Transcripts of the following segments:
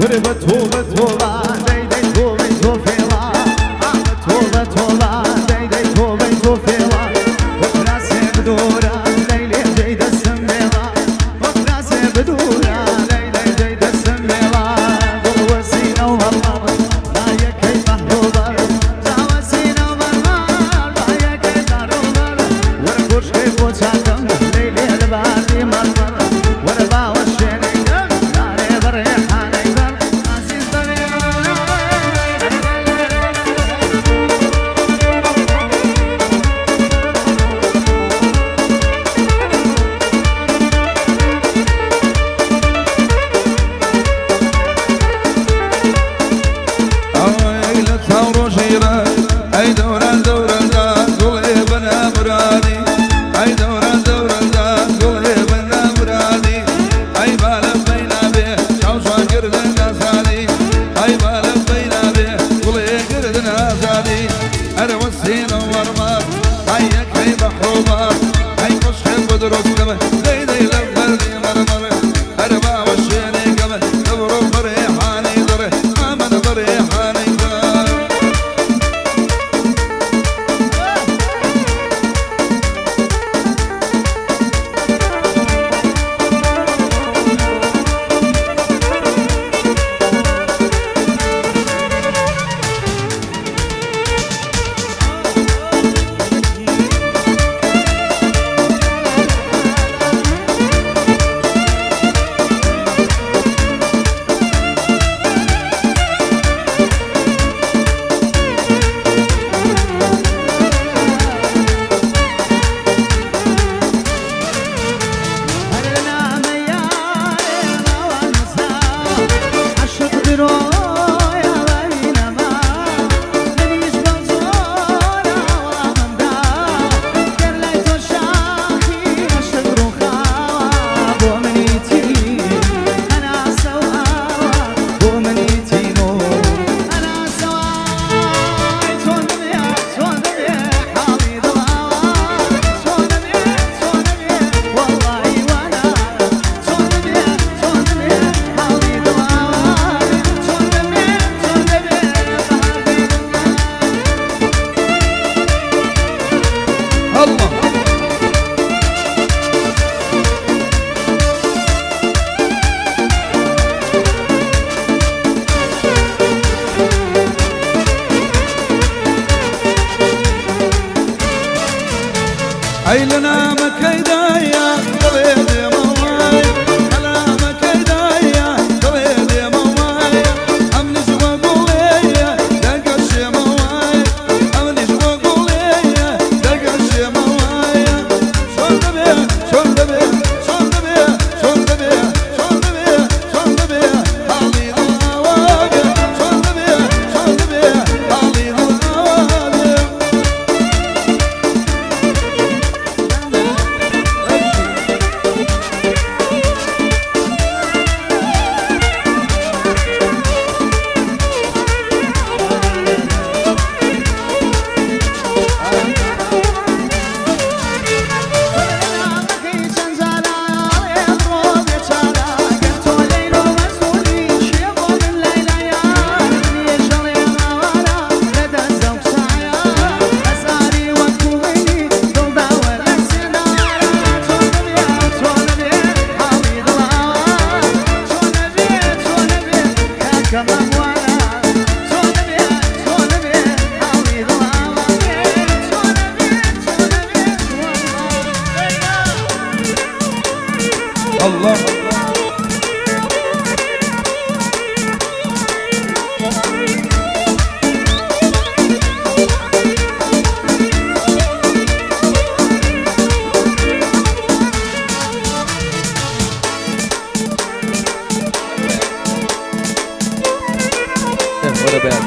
وەرە بە تۆ بە تۆڵە دەی دەی تۆبەی تۆ فێڵا، بە تۆ بە تۆڵە دەی دەی تۆبەی تۆ فێڵا، وەک راسێ بدۆرە لەی لێ جێی دەستم بێڵا، وەک راسێ بدورە لەی لەی جێی دەستم بێڵا، گوڵ وەسینە و مەڕمەڕ بایەکەی بەهرۆبەر، جاوەسینە و مەڕمەڕ بایەکەی بەهرۆبەر، وەرە کۆشکەی بۆ چاکەم لەی لێ لە باردی مەڕمەڕ، وەرە باوەشێنەی دەم دارێ بەڕێحانەی بەر عەزیز بەرێ. ئەی لە چاو ڕۆژی ڕەش، ئەی دەوران دەوراندا گوڵێ بەنا مرادی، ئەی دەوران دەوراندا گوڵێ بەنا مرادی، ئەی بالە بەینا بێ چاو جوان کردن ئازادی، ئەی بالە بەینا بێ گوڵێ کردن ئازادی، ئەرە وەسینە وەرمار ئەی یەکەی بەحڕۆبار، ئەی قشخێ بدرۆکەم دەی دەی لە بەردی مەرمەر، ئەرە باوەشێنێکەم دەبڕۆ بەڕێحانەی دڕێ ئامن بەڕێحانەی دڕ. هەر لە نامە یارێ ماوە نووسراوە، عەشق درۆیە وەوی نەماوە، منیش بەو جۆرە وەڵامم داوە، گەر لای تۆ شاخی عەشق ڕووخاوە، بۆ منی تی هەناسە و ئاوە، بۆ منی تینۆ هەناسە و ئای چۆن دەبێ، چۆن دەبێ حاڵی دڵاوە، چۆن دەبێ، چۆن دەبێ وەڵڵاهی وانا، چۆن دەبێ، چۆن دەبێ حاڵی دڵاوە، چۆن دەبێ، چۆن دەبێ بەهار بێ دڵنا. الله. ئەی لە نامەکەیدایە دڵێ دێمەوەی، لە نامەکەیدایە دڵێ دێمەوەی، ئەم نجوە گوڵێیە دەگەشێمەوەی، ئەم نجوە گوڵێیە دەگەشێمەوەی، چۆن دەبێ، چۆن دەبێ، چۆن دەبێ، چۆن دەبێ، چۆن دەبێ، چۆن دەبێ حاڵی دڵاوە بێ، چۆن دەبێ، چۆن دەبێ حاڵی دڵاوە بێ. نامەکەی چەند جارە ئەڵێم ڕۆ بێچارە، گەر تۆ لەیل و مەجنونی شێ بۆ من لەیلایە، منیش ئەڵێم ئاوارە لە دەست ئەو قسایە، هەزاری وەکوو منی دڵداوە لە سێدارە، چۆن دەبێ، چۆن دەبێ حاڵی دڵاوە، چۆن دەبێ، چۆن دەبێ کاکە مەموانە، چۆن دەبێ، چۆن دەبێ حاڵی دڵاوە، چۆن دەبێ، چۆن دەبێ الله. وەرە بەیان.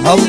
هەڵ.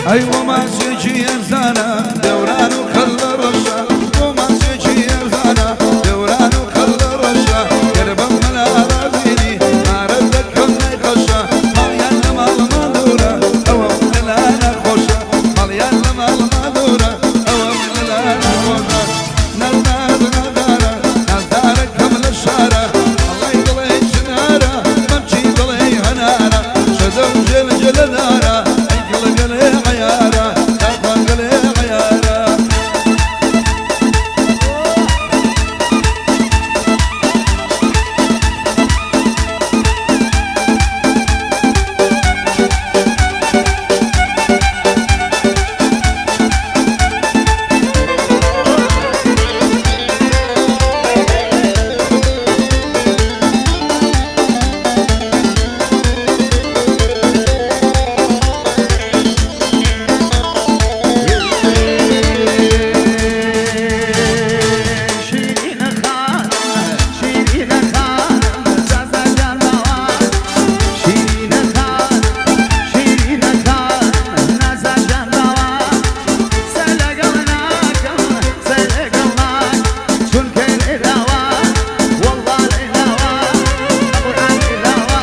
ئەی وەماسێکی ئەرزانە دەوران و خەلە ڕەشە، وەماسێکی ئەرزانە دەوران و خەلە ڕەشە، گەر بەم مەلا ڕازینی مارە دەکەم نایخەشە، ماڵیان لە ماڵمان دوورە ئەوەم لەلا ناخۆشە، ماڵیان لە ماڵمان دوورە ئەوەم لەلا ناخۆشە، ناز ناز نازدارە نازدارەکەم لە شارە، ئەڵێی دڵێ چنارە مەمکی دڵێ هەنارە، شەدە و جێل جێلەدارە ئەی گڵ گەلێ عەیارە داخوان گەلێ عەیارە. شیرینە خانم، شیرینە خانم، زازا جان باوا. شیرینە خانم، شیرینە خانم، نازا جان باوا. قسە لەگەڵ ناکەم، قسە لەگەڵ ناکەم، چونکە لێلاوە، وەڵڵا لێلاوە، قورئان لێلاوە.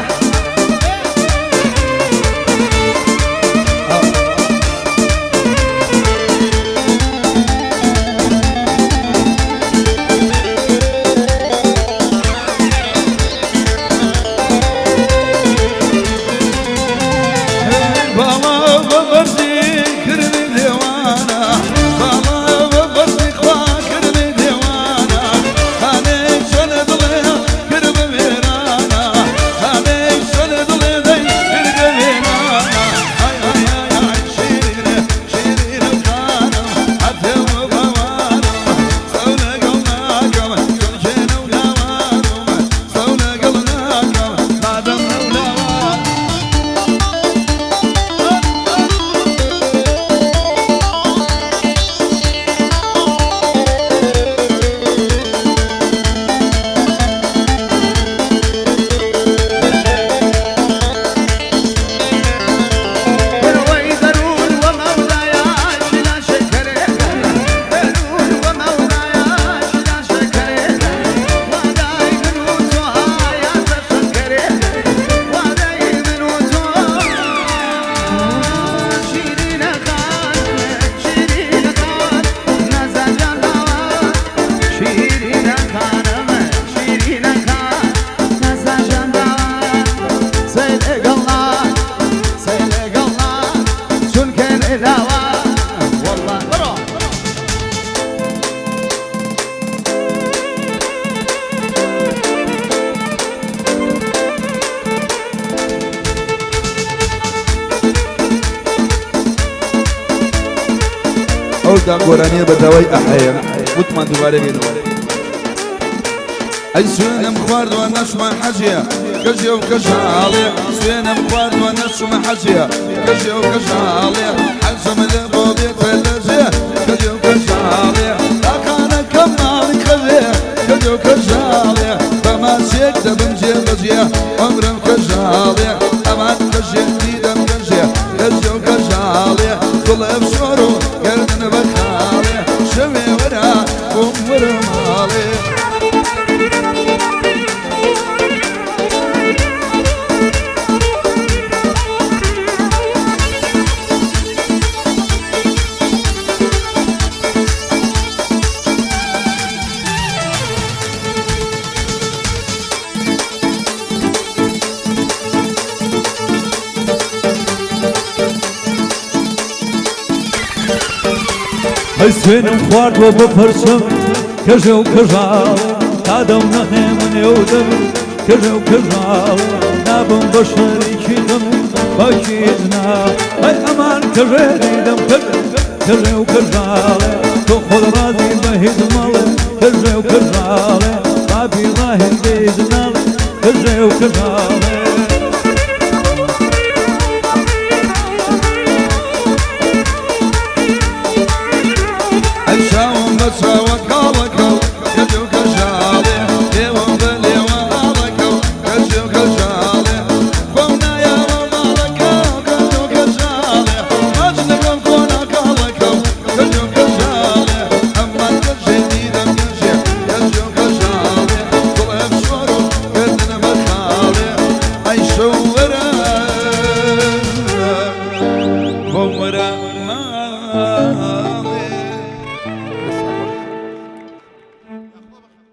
باڵا بە بەرزی کردی دێوانە، باڵا بە بەرزی خوا کردی دێوانە، خانەی چەنە دڵێ کرد بە وێرانە، خانەی چەنە دڵێ دەی کرد بە وێرانە. ئای ئای ئای ئای شیرینە شیرینە خانم، هەتێم و باوانم، سەو لەگەڵ ناکەم چونکێنە و لاوانم، سەو لەگەڵ ناکەم مادەم لەو لاوان. بروي ضرور ومولاي شلا شكري، ضرور ومولاي شلا شكري، وعداي من وجوها يا تشكري، وعداي من وجوها. شيرين خان، شيرين خان، نازا جان باوا. شيرين خانم، شيرين خان، نازا جان باوا. سيد الله، سيد الله، چونکە لێلاوە، والله بڕۆ. ئەو داگۆرانیە بە داوای ئەحەیە وتمان دووبارە بێنەوە. ئەی سوێنم خواردووە نەچمە حەجیە کەژێ و کەژاڵێ، سوێنم خواردووە نەچمە حەجیە کەژێ و کەژاڵێ، حەزم لێ بۆ بێتە لەجێ کەژێ و کەژاڵێ، تاقانەکەم ماڵی خەوێ کەژێ و کەژاڵێ، بە ماچێک دەبم جێ بەجێ عومرم کەژاڵێ، ئەمان کەژێ دیدەم کەژێ کەژێ و کەژاڵێ، گوڵێ بشۆر و گەردن بە خاڵێ، شەوێ وەرە بۆم وەرە ماڵێ. ئەی سوێنم خواردووە بۆ پەرچەم کەژێ و کەژاڵ، تا دەم نەهێمە نێو دەم کەژێ و کەژاڵ، نابم بە شەریکی دەم باکی نا. ئەی ئەمان کەژێ دیدەم کەژێ کەژێ و کەژاڵێ، تۆ خۆت ڕازی بە هیچ ماڵێ کەژێ و کەژاڵێ، بابی ڕاهێن بێ هیچ ناڵێ. کەژێ و کەژاڵێ.